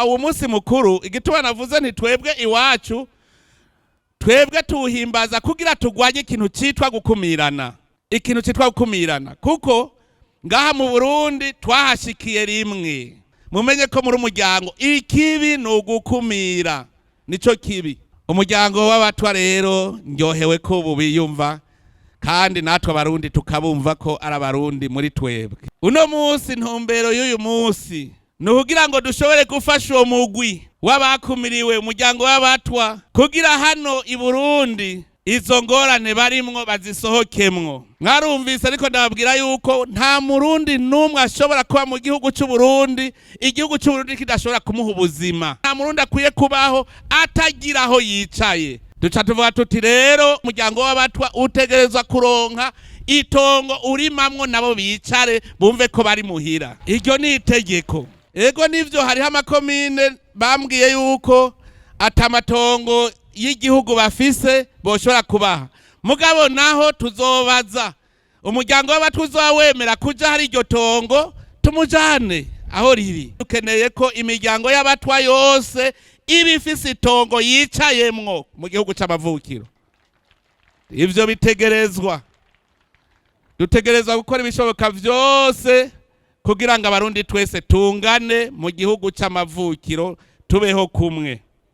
Uwo munsi mukuru, igituma navuze nti twebwe iwacu, twebwe tuwuhimbaza kugira turwanye ikintu cyitwa gukumirana, ikintu cyitwa gukumirana, kuko ngaha mu Burundi twahashikiye rimwe. Mumenye ko muri umuryango, ikibi ni ugukumira, nico kibi. Umuryango w'Abatwa rero, ndyohewe ko ubu biyumva, kandi natwe Abarundi tukabumva ko ari Abarundi muri twebwe. Uno munsi, intumbero y'uyu munsi ni ukugira ngo dushobore gufasha uwo mugwi w'abakumiriwe, umuryango w'Abatwa, kugira hano i Burundi izo ngorane barimwo bazisohokemwo. Mwarumvise, ariko ndababwira yuko nta Murundi n'umwe ashobora kuba mu gihugu cy'u Burundi, igihugu cy'u Burundi kidashobora kumuha ubuzima. Nta Murundi akwiye kubaho atagira aho yicaye. Duca tuvuga tuti rero umuryango w'Abatwa utegerezwa kuronka itongo urimamwo, nabo bicare bumve ko bari muhira. Iryo ni itegeko. Ego nivyo, hariho amakomine bambwiye yuko atamatongo y'igihugu bafise boshobora kubaha, mugabo naho tuzobaza umuryango w'Abatwa uzoba wemera kuja hari iryo tongo, tumujane aho riri. Dukeneye ko imiryango y'Abatwa yose iba ifise itongo yicayemwo mu gihugu c'amavukiro. Ivyo bitegerezwa, dutegerezwa gukora ibishoboka vyose kugira ngo Abarundi twese tungane mu gihugu c'amavukiro, tubeho kumwe.